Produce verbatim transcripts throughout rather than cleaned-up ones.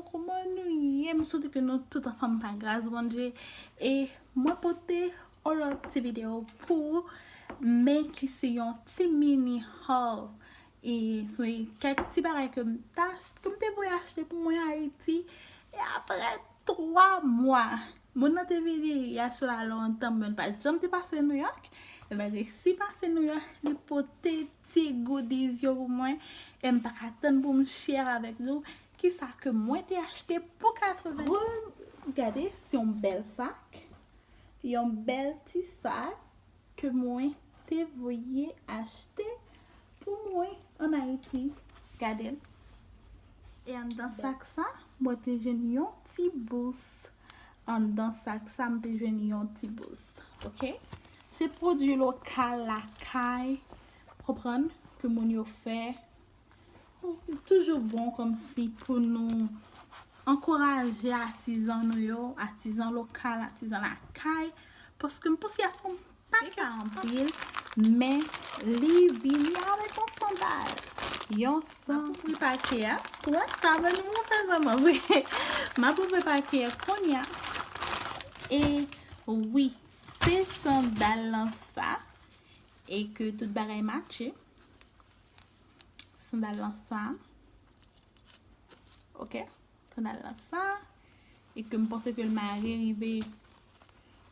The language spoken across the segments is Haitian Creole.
Kòman nou ye? M swete ke nou tout anfòm pa gras Bondye. E mwen pote yon lòt ti videyo pou ou, men ki se yon ti mini haul. E se kèk ti bagay ke m ta, ke m te voye achte pou mwen Ayiti. E apre twa mwa, moun nan te vini yè swa lontan, men pa janm te pase New York. E malgre si pase New York, li pote ti goodies yo pou mwen. E m pa ka tann pou m share avèk nou kisa ke mwen te achte pou katreven. Gade, se yon bèl sak. Yon bèl ti sak ke mwen te voye achte pou mwen ann Ayiti. Gade l. E anndan sak sa, mwen te jwenn yon ti bous. Anndan sak sa, m te jwenn yon ti bous. Oke? Se pwodui lokal lakay, konprann, ke moun yo fè. Toujou bon kòmsi pou nou ankouraje atizan nou yo, atizan lokal, atizan lakay, paske m panse y ap fè yon pakèt anpil, men li vini avèk yon sandal. Yon san. M ap ouvri pake a. Wè, sa va nou fè vrèman vre. M ap ouvri pake a kounye a. E wi, se sandal lan sa. E ke tout bagay matche. Sandal lan sa. Oke? Sandal lan sa. E ke m panse ke l mare rive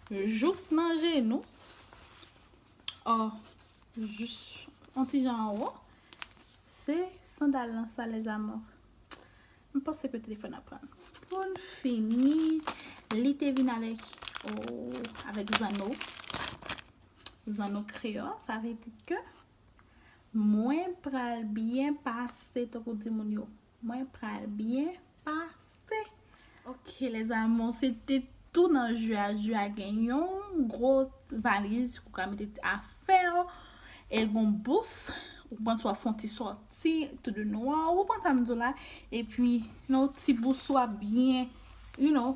jouk nan jenou. Ò, jis yon ti jan anwo. Se sandal lan sa, les amours. M panse ke telefòn ap pran. Pou n fini, li te vin avèk, o, avèk zanno. Zanno kreyòl, sa vle di ke mwen pral byen pase, tankou di moun yo. Mwen pral byen pase. Oke, les amours, se te tou nan jwe a. Jwe a gen yon gwo valiz, ou ka mete afè w, e gon bous, ou pran swa fè yon ti sòti, tou de nwa, ou pran sa m di w la, epi nan yon ti bous ou ap byen, you know,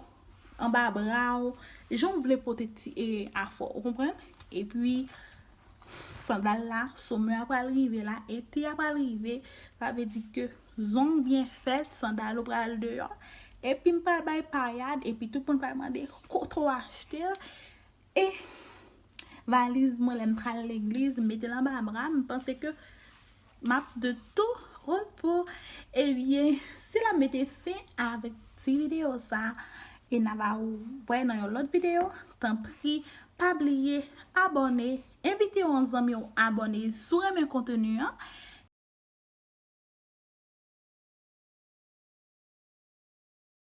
anba bra w, jan w vle pote ti, e, afè w, ou konprann? Epi, sandal la, somè a pral rive la, ete a pral rive, sa vle di ke zong byen fèt, sandal ou pral deyò, epi m pral bay payad, epi tout moun pral mande kote w achte l, e valiz mwen lè m pral legliz, m mete l anba bra, m panse ke m ap de tou repo. Ebyen, se la m mete fen avèk ti videyo sa, e n a va wè nan yon lòt videyo. Tanpri, pa bliye abòne, envite yon zanmi w abòne si w renmen konteni an.